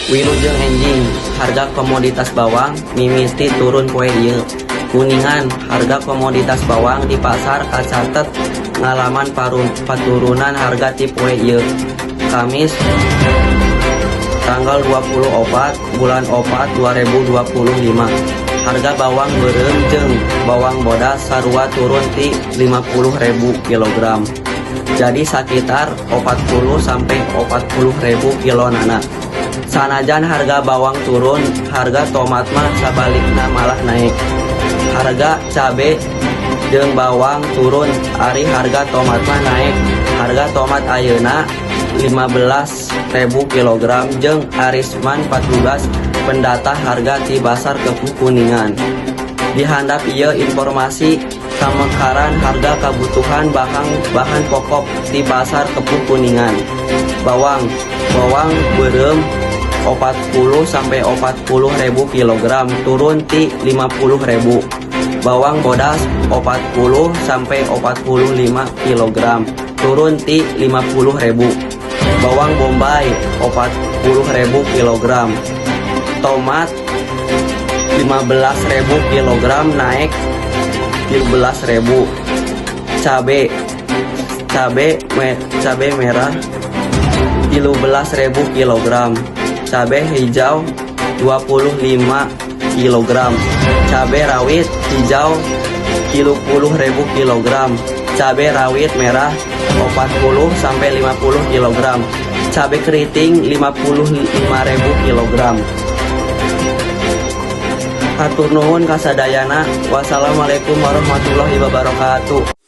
Wilujeng enjing. Harga komoditas bawang mimiti turun poe ieu. Kuningan, harga komoditas bawang di pasar kacatet ngalaman paturunan harga ti poe ieu. Kamis tanggal 24 bulan 4 2025. Harga bawang beureum jeung bawang bodas sarua turun ti 50.000 kilogram. Jadi sakitar 40 sampai 40.000 kilonana. Sanajan harga bawang turun, harga tomat mah sabalikna malah naik. Harga cabe jeung bawang turun, ari harga tomat mah naik. Harga tomat ayeuna 15.000 kilogram jeung Arisman, patugas pendata harga ti Pasar Kepuh Kuningan. Di handap ieu informasi kamekaran harga kabutuhan bahan bahan pokok di Pasar Kepuh Kuningan. Bawang, bawang beureum 40 sampai 40.000 kilogram, turun ti 50.000. Bawang bodas 40 sampai 45 kilogram, turun ti 50.000. Bawang bombay 40.000 kilogram. Tomat 15.000 kilogram, naik 13.000. Cabe, cabe merah 13.000 kilogram. Cabe hijau 25 kilogram. Cabe rawit hijau 30.000 kilogram. Cabe rawit merah 40 sampai 50 kilogram. Cabe keriting 55.000 kilogram. Hatur nuhun kasadayana. Wassalamualaikum warahmatullahi wabarakatuh.